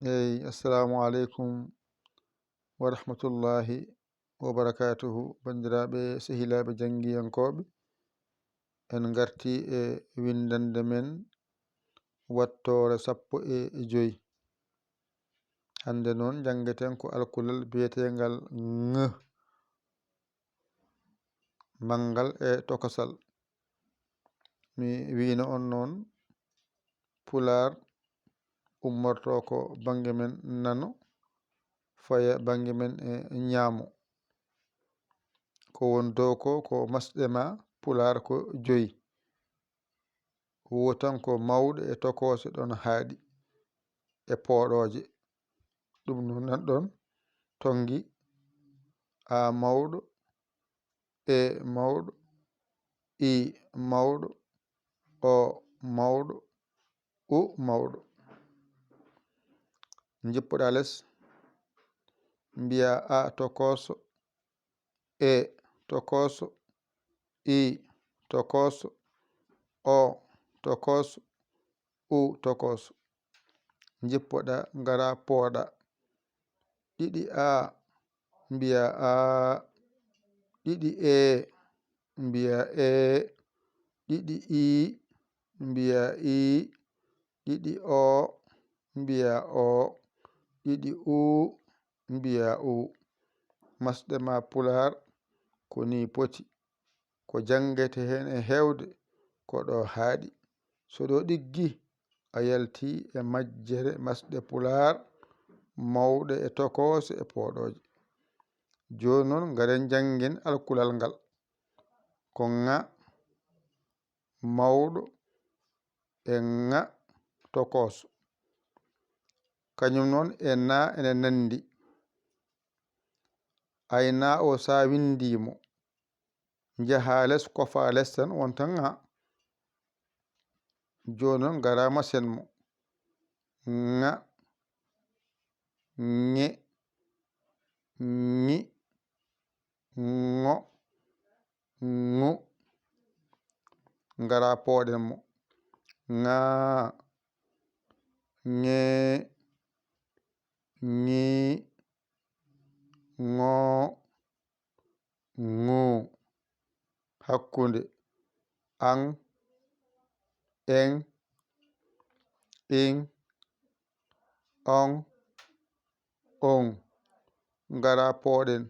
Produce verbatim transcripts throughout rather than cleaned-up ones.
Eyi, assalamu aleykum wa rahmatullahi wa barakatuhu. Banndiraaɓe, sehilaaɓe janngiyankooɓe, en ngartii e winndannde men wattoore sappo e joy. Hannde noon, njanngeten ko alkulal biyeteengal ŋ, manngal e tokosal. Mi wiino on noon, Pulaar ummorto ko bannge men nano, faya bannge men e ñaamo. Ko won dow ko, ko masɗe ma Pulaar ko joyi. Wootan ko mawɗe e tokoose ɗon haaɗi e pooɗooje. Ɗum noon nan ɗon tonngi A mawɗo, E mawɗo, I mawɗo, O mawɗo, U mawɗo. Njippoɗa les, mbiya A tokooso, E tokooso, I tokooso, O tokooso, U tokooso. Njippoɗa, ngara pooɗa. Ɗiɗi A, mbiya A. Ɗiɗi E, mbiya E. Ɗiɗi I, mbiya I. Ɗiɗi O, mbiya O. Ɗiɗi U, mbiya U. Masɗe ma Pulaar ko ni poti. Ko janngete heen e heewde, ko ɗo haaɗi. So ɗo ɗiggi, a yalti e majjere masɗe Pulaar mawɗe e tokoose e pooɗooje. Jooni noon, ngaren njanngen alkulal ngal. Ko ŋa mawɗo e ŋa tokooso. Kañum noon e na ene nanndi. Ay na o, so a winndii mo, njahaa les, kofaa les tan, wonta ŋa. Jooni noon, ngara masen mo. Ŋa, ŋe, ŋi, ŋo, ŋu. Ngara pooɗen mo. Ŋa, ŋe, ŋi, ŋo, ŋu. Hakkunde. Aŋ, eŋ, iŋ, oŋ, oŋ. Ngara pooɗen.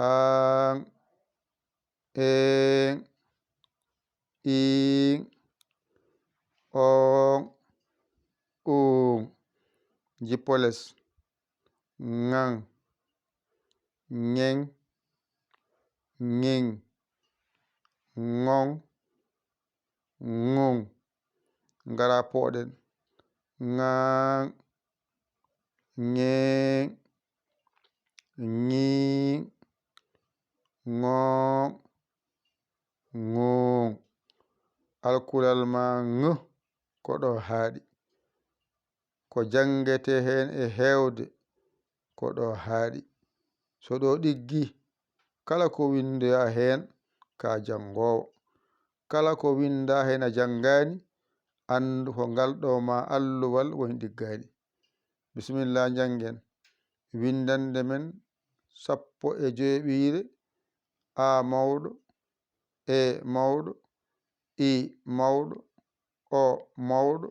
Aŋ, eŋ, iŋ, oŋ, uŋ. Jippo les. Ŋaŋ, ŋeŋ, ŋiŋ, ŋoŋ, ŋuŋ. Ngara pooɗen. Ŋaaŋ, ŋeeŋ, ŋiiŋ, ŋooŋ, ŋuuŋ. Alkulal ma ŋ ko ɗo haaɗi. Ko janngetee heen e heewde, ko ɗo haaɗi. So ɗo ɗiggi, kala ko winndaa heen, ka janngoowo. Kala ko winndaa heen a janngaani, anndu ko ngal ɗo ma alluwal woni ɗiggaani. Bisimilla, njanngen. Winndannde men sappo e joyɓiire, A mawɗo, E mawɗo, I mawɗo, O mawɗo,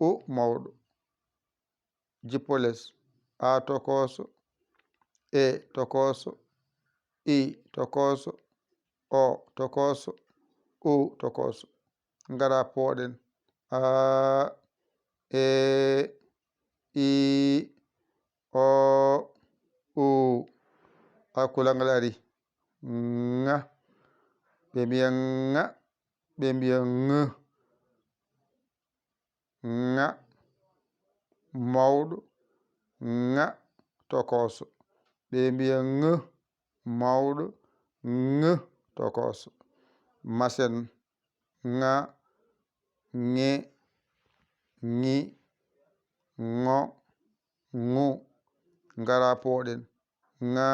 U mawɗo. Jippo les. A tokooso, E tokooso, I tokooso, O tokooso, U tokooso. Ngara pooɗen. A, E, I, O, U. Alkulal ngal ari. Ŋa. Ɓe mbiya ŋa. Ɓe mbiya ŋ. Ŋa mawɗo, ŋa tokooso. Ɓe mbiya ŋ mawɗo, ŋ tokooso. Masen. Ŋa, ŋe, ŋi, ŋo, ŋu. Ngara pooɗen. Ŋa,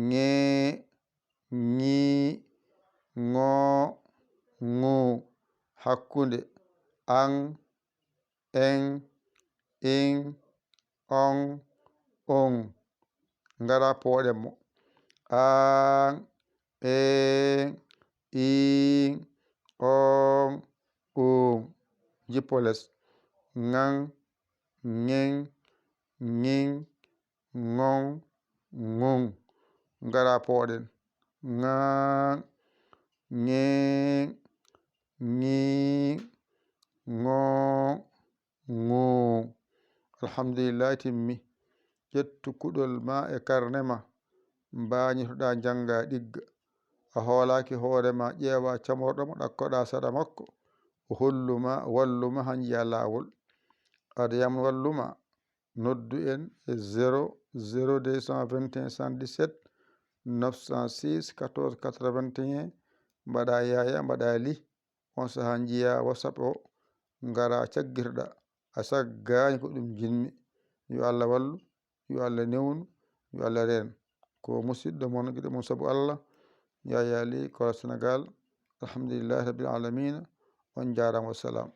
ŋe, ŋi, ŋo, ŋu. Hakkunde. Aŋ, eŋ, in, on, un. Ngara pooɗen mo. Aan, een, iin, oon, uun. Jippo les. Ŋan, ŋen, ŋin, ŋon, ŋun. Ngara pooɗen. Ŋaan, ŋeen, ŋiin, ŋoon, ŋuun. Alhamdulillahi, timmi. Ƴettu kuɗol ma e karne ma, mbaañitoɗaa, njanngaa, ɗigga. A hoolaaki hoore ma, ƴeewaa camorɗo mo, ɗakkoɗaa saɗa makko, o hollu ma, wallu ma haa njiyaa laawol. Aɗa yam wallu ma, noddu en e zéro zéro deux cent vingt et un soixante-dix-sept neuf cent six quatorze quatre-vingt-un, mbaɗaa yaaya, mbaɗaa li. On sahaa njiyaa WhatsApp o, ngara caggitoɗaa. A saggaani, ko ɗum njiɗmi. Yo Allah wallu, yo Allah newnu, yo Allah reen. Ko musiɗɗo mon, giɗo mon sabu Allah, Yaya Ly, Kora Senegal. Alhamdulillahi Rabbil Alamina. On njaaraama, wassalam.